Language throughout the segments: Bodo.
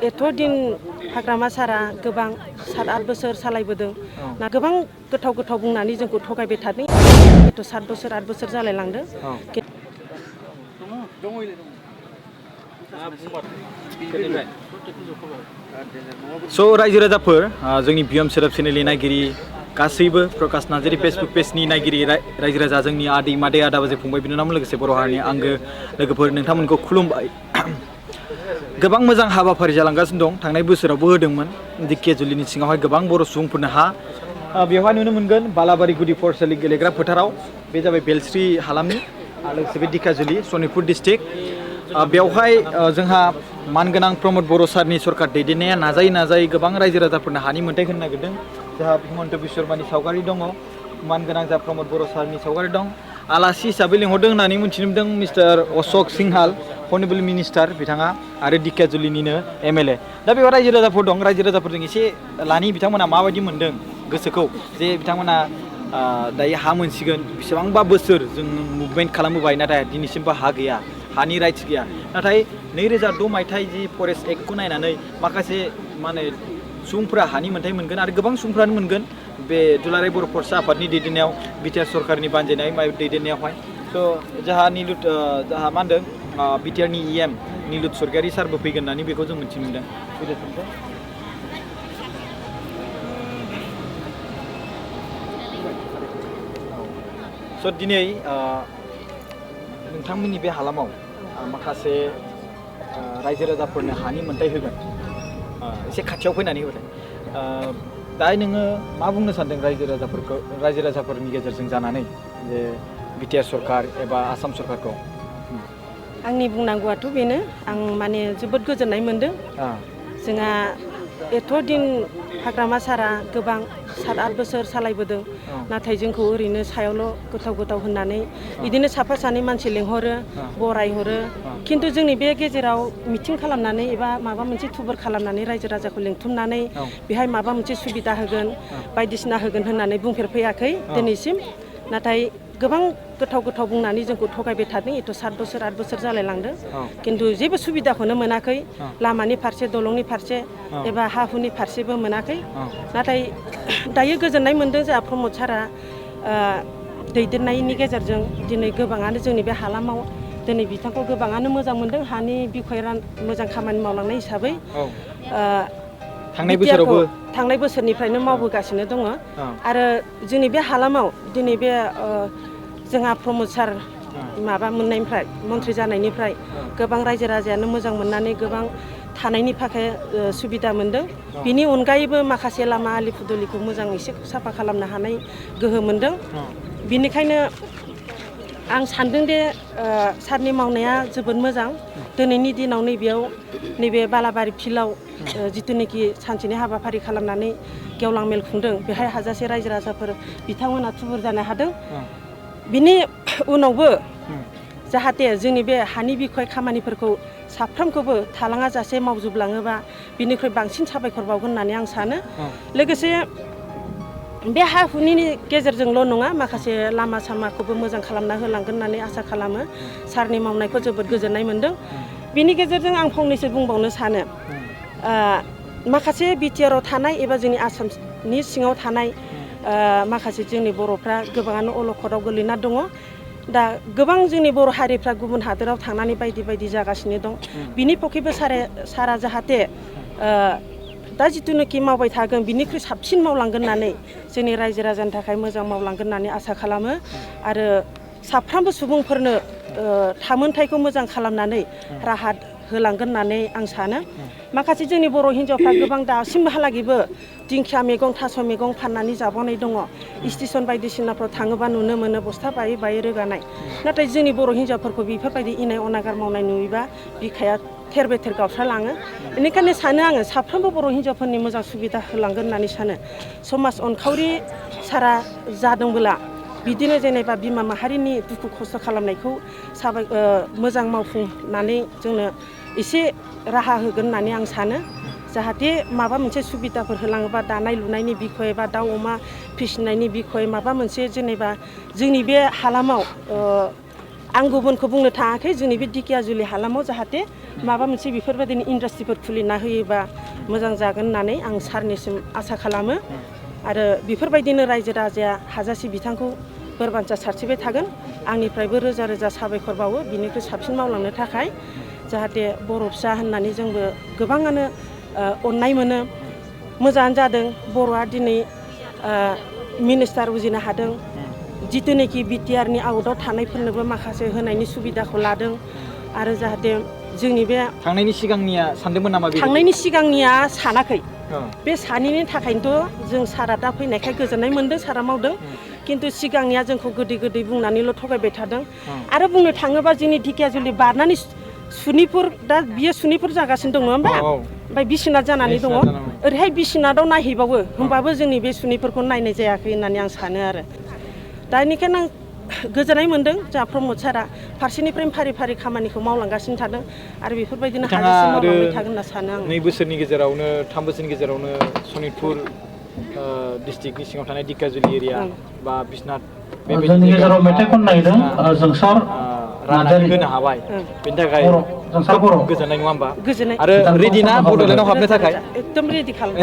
एथ' दिन हाग्रामा सारा गोबां 7-8 बोसोर सालायबोदों ना गोबां गोथाव बुंनानै जोंखौ थगायबाय थादों। एथ' 7 बोसोर 8 बोसोर जालायलांदों। स' रायजो राजाफोर जोंनि बिएम सोदोब चेनेलनि नायगिरि गासैबो प्रकाश नार्जारी फेसबुक पेजनि नायगिरि रायजो राजा जोंनि आदै मादै आदा बाजै फंबाय बिनानावमोन लोगोसे बर' हारिनि आंगो लोगोफोर नोंथांमोनखौ खुलुमबाय। गोबां मोजां हाबाफारि जालांगासिनो दं। थांनाय बोसोरावबो होदोंमोन दिकेजुलिनि सिङावहाय गोबां बर' सुबुंफोरनो हा बेवहाय नुनो मोनगोन बालाबारि गुदि फरायसालि गेलेग्रा फोथाराव बे जाबाय बेलस्रि हालामनि लोगोसे बे दिकेजुलि सनितपुर डिस्ट्रिक्ट बेवहाय जोंहा मानगोनां प्रमद बर' सारनि सरकार दैदेननाया नाजायै गोबां रायजो राजाफोरनो हानि मोन्थाइ होनो नागिरदों। जोंहा हिमन्त बिश्व शर्मानि सावगारि दङ, मानगोनां जा प्रमद बर' सारनि सावगारि दं। आलासि हिसाबै लिंहरदों होननानै मिथिनो मोनदों मिस्टार अशक सिंहाल हनेबल मिनिस्टार बिथाङा आरो दिकेजुलिनिनो एमएलए। दा बेयाव रायजो राजाफोर दं। रायजो राजाफोरजों एसे लानि बिथांमोना माबायदि मोनदों गोसोखौ जे बिथांमोना दायो हा मोनसिगोन। बेसेबांबा बोसोर जों मुभमेन्ट खालामबोबाय नाथाय दिनैसिमबो हा गैया, हानि राइट्स गैया। नाथाय 2006 मायथाइ जि फरेस्ट एक्टखौ नायनानै माखासे माने सुबुंफोरा हानि मोन्थाइ मोनगोन आरो गोबां सुबुंफ्रानो मोनगोन बे दुलाराय बर' फरायसा आफादनि दैदेननायाव बिटिआर सरकारनि बानजायनाय दैदेननायावहाय। स' जोंहा जोंहा मा होनदों बिटिआरनि इएम निलुत सरगयारि सारबो फैगोन होननानै बेखौ जों मिथिनो मोनदों। स' दिनै नोंथांमोननि बे हालामाव माखासे रायजो राजाफोरनो हानि मोन्थाइ होगोन एसे खाथियाव फैनानै होबाय। दा नोङो मा बुंनो सानदों रायजो राजाफोरनि गेजेरजों जानानै जे बिटिआर सरकार एबा आसाम सरकारखौ? आंनि बुंनांगौआथ' बेनो, आं माने जोबोद गोजोननाय मोनदों। जोंहा एथ' दिन हाग्रामा सारा गोबां 7-8 बोसोर सालायबोदों। नाथाय जोंखौ ओरैनो सायावल' गोथाव होननानै बिदिनो साफा सानै मानसि लेंहरो, बरायहरो। खिन्थु जोंनि बे गेजेराव मिटिं खालामनानै एबा माबा मोनसे थुबुर खालामनानै रायजो राजाखौ लिंथुमनानै बेहाय माबा मोनसे सुबिदा होगोन बायदिसिना होगोन होननानै बुंफेरफैयाखै दिनैसिम। नाथाय गोबां गोथाव बुंनानै जोंखौ थगायबाय थादों। एथ' 7 बोसोर 8 बोसोर जालायलांदों। खिन्थु जेबो सुबिदाखौनो मोनाखै, लामानि फारसे दलंनि फारसे एबा हा हुनि फारसेबो मोनाखै। नाथाय दायो गोजोननाय मोनदों जोंहा प्रमद सारा दैदेननायनि गेजेरजों दिनै गोबाङानो जोंनि बे हालामाव दिनै बिथांखौ गोबाङानो मोजां मोनदों हानि बिखय मोजां खामानि मावलांनाय हिसाबै। थांनाय बोसोरनिफ्रायनो मावबोगासिनो दङ। आरो जोंनि बे हालामाव दिनै बे जोंहा प्रमद सार माबा मोननायनिफ्राय मन्थ्रि जानायनिफ्राय गोबां रायजो राजायानो मोजां मोननानै गोबां थानायनि थाखाय सुबिदा मोनदों। बिनि अनगायैबो माखासे लामा आलि फुदुलिखौ मोजां एसे साफा खालामनो हानाय गोहो मोनदों। बिनिखायनो आं सानदों दे सारनि मावनाया जोबोद मोजां। दिनैनि दिनाव नैबे बालाबारि फिल्डआव जिथुनाखि सानसेनि हाबाफारि खालामनानै गेवलां मेल खुंदों, बेहाय हाजासे रायजो राजाफोर बिथांमोना थुबुर जानो हादों। बिनि उनावबो जाहाथे जोंनि बे हानि बिखय खामानिफोरखौ साफ्रोमखौबो थालाङा जासे मावजोबलाङोबा बिनिख्रुइ बांसिन साबायखर बावगोन होननानै आं सानो। लोगोसे बे हा हुनि गेजेरजोंल' नङा, माखासे लामा सामाखौबो मोजां खालामना होलांगोन होननानै आसा खालामो। सारनि मावनायखौ जोबोद गोजोननाय मोनदों। बिनि गेजेरजों आं फंनैसो बुंबावनो सानो, माखासे बिटिआरआव थानाय एबा जोंनि आसामनि सिङाव थानाय माखासे जोंनि बर'फ्रा गोबाङानो अलखदाव गोलैना दङ। दा गोबां जोंनि बर' हारिफ्रा गुबुन हादोराव थांनानै बायदि जागासिनो दं। बिनि पक्षेबो सारा जाहाथे दा जिथुनाखि मावबाय थागोन बिनिख्रुइ साबसिन मावलांगोन होननानै जोंनि रायजो राजानि थाखाय मोजां मावलांगोन होननानै आसा खालामो। आरो साफ्रोमबो सुबुंफोरनो थामोनथायखौ मोजां खालामनानै राहा होलांगोन होननानै आं सानो। माखासे जोंनि बर' हिन्जावफ्रा गोबां दासिमहालागैबो दिंखिया मैगं थास' मैगं फाननानै जाबावनाय दङ। स्टेसन बायदिसिनाफ्राव थाङोबा नुनो मोनो बस्था बायै रोगानाय। नाथाय जोंनि बर' हिन्जावफोरखौ बेफोरबायदि इनाय अनागार मावनाय नुयोबा बिखाया थेर बेथेर गावस्रालाङो। बेनिखायनो सानो आङो साफ्रोमबो बर' हिन्जावफोरनि मोजां सुबिदा होलांगोन होननानै सानो। समाज अनखावरि सारा जादोंबोला बिदिनो जेनेबा बिमा माहारिनि दुखु खस्थ' खालामनायखौ मोजां मावफुंनानै जोंनो एसे राहा होगोन होननानै आं सानो। जाहाथे माबा मोनसे सुबिदाफोर होलाङोबा दानाय लुनायनि बिखय बा दाउ अमा फिसिनायनि बिखय माबा मोनसे जेनेबा जोंनि बे हालामाव आं गुबुनखौ बुंनो थाङाखै जोंनि बे दिकियाजुलि हालामाव जाहाथे माबा मोनसे बेफोरबायदिनो इन्डास्ट्रिफोर खुलिना होयोबा मोजां जागोन होननानै आं सारनिसिम आसा खालामो आरो बेफोरबायदिनो रायजो राजाया हाजासे बिथांखौ बोरबान्सा सारसिबाय थागोन आंनिफ्रायबो रोजा रोजा साबायखर बावो बिनिख्रुइ साबसिन मावलांनो थाखाय जाहाथे बर' फिसा होननानै जोंबो गोबाङानो अननाय मोनो मोजाङानो जादों बर'आ दिनै मिनिस्टार उजिनो हादों जिथुनाखि बिटिआरनि आउटआव थानायफोरनोबो माखासे होनायनि सुबिदाखौ लादों आरो जाहाथे जोंनि बे थांनायनि सिगांनिया सानदोंमोन नामा थांनायनि सिगांनिया सानाखै बे सानैनि थाखायनोथ' जों सारा दा फैनायखाय गोजोननाय मोनदों सारा मावदों खिन्थु सिगांनिया जोंखौ गोदै गोदै बुंनानैल' थगायबाय थादों आरो बुंनो थाङोबा जोंनि दिकियाजुलि बारनानै सुनिपुर दा बियो सुनिपुर जागासिनो दङ होमबा ओमफ्राय बिश्वनाथ जानानै दङ ओरैहाय बिश्वनाथाव नायहैबावो होमबाबो जोंनि बे सुनिपुरखौ नायनाय जायाखै होननानै आं सानो आरो दा बेनिखायनो आं गोजोननाय मोनदों जोंहा प्रमद सारा फारसेनिफ्राय फारि फारि खामानिखौ मावलांगासिनो थादों आरो बेफोरबायदिनो हाजासे मावलांबाय थागोन होनना सानो आं 2 बोसोरनि गेजेरावनो 3 बोसोरनि गेजेरावनो सनितपुर डिस्ट्रिक्टनि सिङाव थानाय दिकियाजुलि एरिया बा बिश्वनाथ जोंनि गेजेराव मेथाइ खननायदों जोंसार रानानै होनो हाबाय बेनि थाखाय जोंसार बर' गोजोननाय नङा होमबा गोजोननाय आरो रेडि ना बड'लेण्डआव हाबनो थाखाय एकदम रेडि खालाम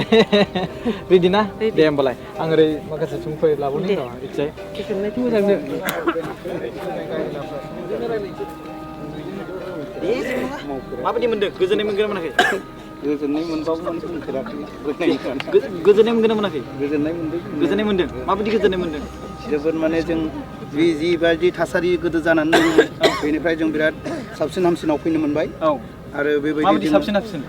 रेडि ना दे होमबालाय आं ओरै माखासे सुबुंफोर लाबोनो इच्छा गोजोननाय मोजांनो माबायदि मोनदों गोजोननाय मोनगोन मोनाखै गोजोननाय मोनबाबो माने बुंफेराखै गोजोननाय मोनगोन ना मोनाखै गोजोननाय मोनदों गोजोननाय मोनदों माबायदि गोजोननाय मोनदों जोबोद माने जों जिबायदि थासारि गोदो जानानै दंमोन बेनिफ्राय जों बिराद साबसिन हामसिनाव फैनो मोनबाय आरो बेबायदि साबसिन हामसिन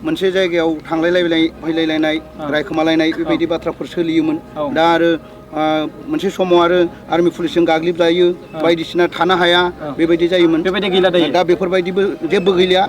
मोनसे जायगायाव थांलायलायनाय फैलायलायनाय रायखोमालायनाय बेबायदि बाथ्राफोर सोलियोमोन दा आरो मोनसे समाव आरो आर्मि पुलिसजों गाग्लिबजायो बायदिसिना थानो हाया बेबायदि जायोमोन बेबायदि गैला दायो दा बेफोरबायदिबो जेबो गैलिया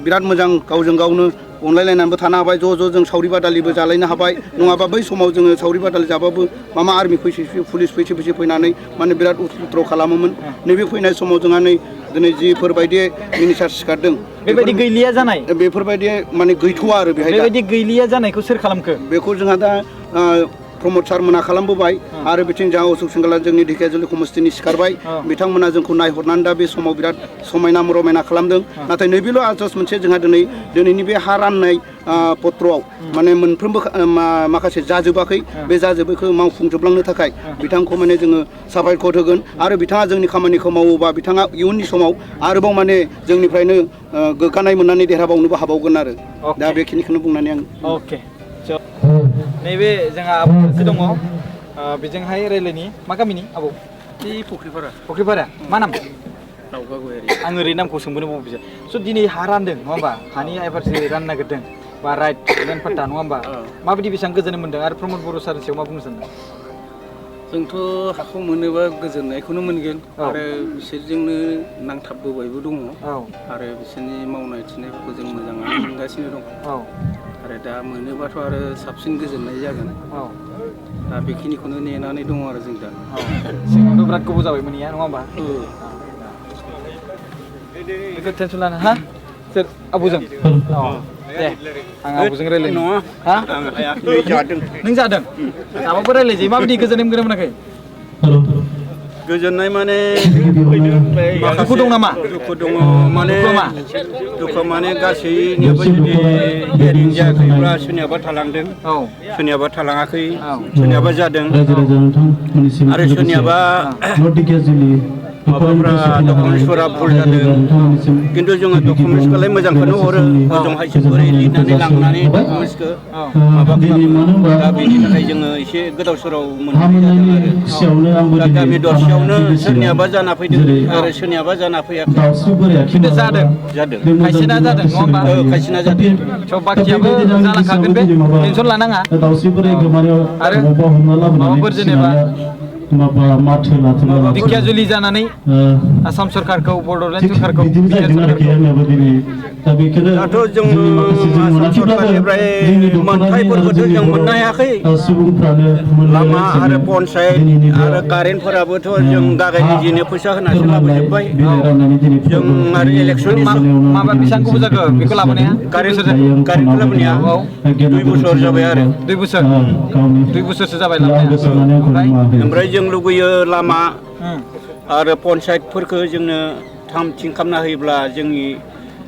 बिराद मोजां गावजों गावनो अनलायलायनानैबो थानो हाबाय ज' ज' जों सावरि बादालिबो जालायनो हाबाय नङाबा बै समाव जोङो सावरि बादालि जाबाबो मामा आर्मि फैसे पुलिस फैसे फैनानै माने बिराद उथ्र खालामोमोन नैबे फैनाय समाव जोंहा नै दिनै जिफोरबायदि मिनिस्टार सिखारदों बेबायदि गैलिया जानाय बेफोरबायदि माने गैथ'वा आरो बेहाय बेबायदि गैलिया जानायखौ सोर खालामखो बेखौ जोंहा दा प्रमद सारमोना खालामबोबाय आरो बिथिं जोंहा अशोक सिंगला जोंनि दिकियाजुलि समस्तिनि सिखारबाय बिथांमोना जोंखौ नायहरनानै दा बे समाव बिराद समायना रमायना खालामदों नाथाय नैबेल' आरज मोनसे जोंहा दिनैनि बे हा राननाय पत्रआव माने मोनफ्रोमबो माखासे जाजोबाखै बे जाजोबैखौ मावफुंजोबलांनो थाखाय बिथांखौ माने जोङो साबायखर होगोन आरो बिथाङा जोंनि खामानिखौ मावोबा बिथाङा इयुननि समाव आरोबाव माने जोंनिफ्रायनो गोग्गानाय मोननानै देरहाबावनोबो हाबावगोन आरो दा बेखिनिखौनो बुंनानै आं अके नैबे जोंहा आब'सो दङ बेजोंहाय रायलायनि मा गामिनि आबौ फुख्रिपारा मा नाम आं ओरै नामखौ सोंबोनो बावबाय स' दिनै हा रानदों नङा होमबा हानि आइबारसो राननो नागिरदों बा राइट लेन्ड पाट्टा नङा होमबा माबायदि बेसेबां गोजोननाय मोनदों आरो प्रमद बर' सारनि सायाव मा बुंनो सानदों जोंथ' हाखौ मोनोबा गोजोननायखौनो मोनगोन आरो बिसोरजोंनो नांथाबबोबायबो दङ आरो बिसोरनि मावनाय थिनायफोरखौ जों मोजाङानो मोनगासिनो दं आरो दा मोनोबाथ' आरो साबसिन गोजोननाय जागोन दा बेखिनिखौनो नेनानै दङ आरो जों दा सिगाङावथ' बिराद गोबाव जाबाय मोनैया नङा होमबा बेखौ टेनसन लानो हा सोर आब'जों दे आं आब'जों रायलायनो नङा हा नों जादों माबाफोर रायलायजायो माबायदि गोजोननाय मोनगोन मोनाखै गोजोननाय माने दुखु दं नामा दुखु दङ माने दुखु माने गासैनिबो जुदि हेरिं जायाखैब्ला सोरनियाबा थालांदों सोरनियाबा थालाङाखै सोरनियाबा जादों आरो सोरनियाबा माबाफ्रा डकुमेन्टसफोरा भुल जादों खिन्थु जोङो डकुमेन्टसखौलाय मोजांखौनो हरो हजोंहायसो बोरै लिरनानै लांनानै डकुमेन्टसखौ माबा खालामो दा बेनि थाखाय जोङो एसे गोदाव सोराव मोननाय जादों आरो दा गामि दरसेयावनो सोरनियाबा जाना फैदों आरो सोरनियाबा जाना फैयाखै खिन्थु जादों खायसेना जादों नङा होमबा खायसेना जादों स' बाखियाबो जालांखागोन बे टेनसन लानाङा आरो माबाफोर जेनेबा दिकियाजुलि जानानै आसाम सरकारखौ बड'लेण्ड सरकारखौ दाथ' जों आसाम सरकारनिफ्राय मोनथायफोरखौथ' जों मोननो हायाखै लामा आरो पन्सायत आरो कारेन्टफोराबोथ' जों गागायनि दिनै फैसा होनासो लाबोजोब्बाय जों आरो इलेक्सननि माबा बेसेबां गोबाव जाखो बेखौ लाबोनाया कारेन्ट लाबोनाया 2 बोसोर जाबाय आरो 2 बोसोरसो जाबाय लाबोनाया ओमफ्राय जों लुगैयो लामा आरो पन्सायतफोरखौ जोंनो थाम थिं खालामना होयोब्ला जोंनि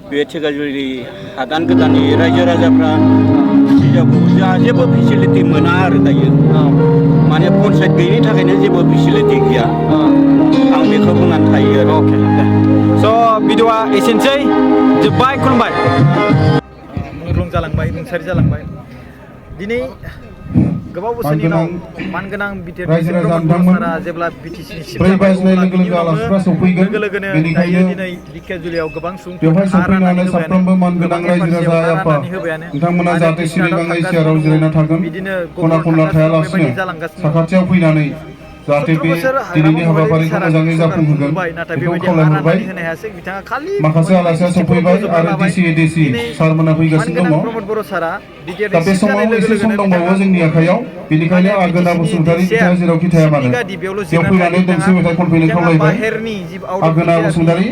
बे थेगाजुलि हादान गोदाननि रायजो राजाफ्रा सिजाखौ जोंहा जेबो फेसिलिटि मोना आरो दायो माने पन्सायत गैयिनि थाखायनो जेबो फेसिलिटि गैया आं बेखौ बुंनानै थायो आरो अके स' भिडिअआ एसेनोसै जोब्बाय खुलुमबाय मुंख्लं जालांबाय रुंसारि जालांबाय दिनै गोबाव बोसोरनि उनाव मानगोनां बिटिआर प्रमद बर' सारा जेब्ला बिटिसिनि सिफ जाबाय अब्ला बिनि उनावनो लोगो लोगोनो दायो दिनै धिकियाजुलियाव गोबां सुबुंफोर हा राननानै होबायानो गोबां एफारसियाव हा राननानै होबायानो आरो बिसोरनाव थांगासिनो दङ बिदिनो गभर्नर थांगासिनो बेबायदि जालांगासिनो दङ जाहाथे बे दिनैनि हाबाफारिखौ मोजाङै जाफुंहोगोन बेखौ खावलायहरबाय माखासे आलासिया सफैबाय आरो डिसि सारमोना फैगासिनो दङ दा बे समाव एसे सम दंबावो जोंनि आखायाव बेनिखायनो आगोना बसुमतारी बिथाङा जेरावखि थाया मानो बेयाव फैनानै दोंसे मेथाइ खनफैनो खावलायबाय आगोना बसुमतारी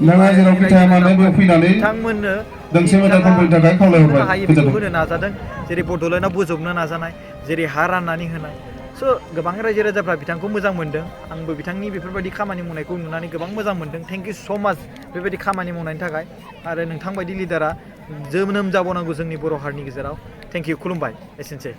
नोंहा जेरावखि थाया मानो बेयाव फैनानै दोंसे मेथाइ खनफैनो थाखाय खावलायहरबाय गोजोन्थों होनो नाजादों जेरै बड'लेण्डआव बोजबनो नाजानाय जेरै हा राननानै होनाय स' गोबां रायजो राजाफ्रा बिथांखौ मोजां मोनदों आंबो बिथांनि बेफोरबायदि खामानि मावनायखौ नुनानै गोबां मोजां मोनदों थेंक इउ स' माच बेबायदि खामानि मावनायनि थाखाय आरो नोंथां बायदि लिडारा जोनोम जाबावनांगौ जोंनि बर' हारिनि गेजेराव थेंक इउ खुलुमबाय एसेनोसै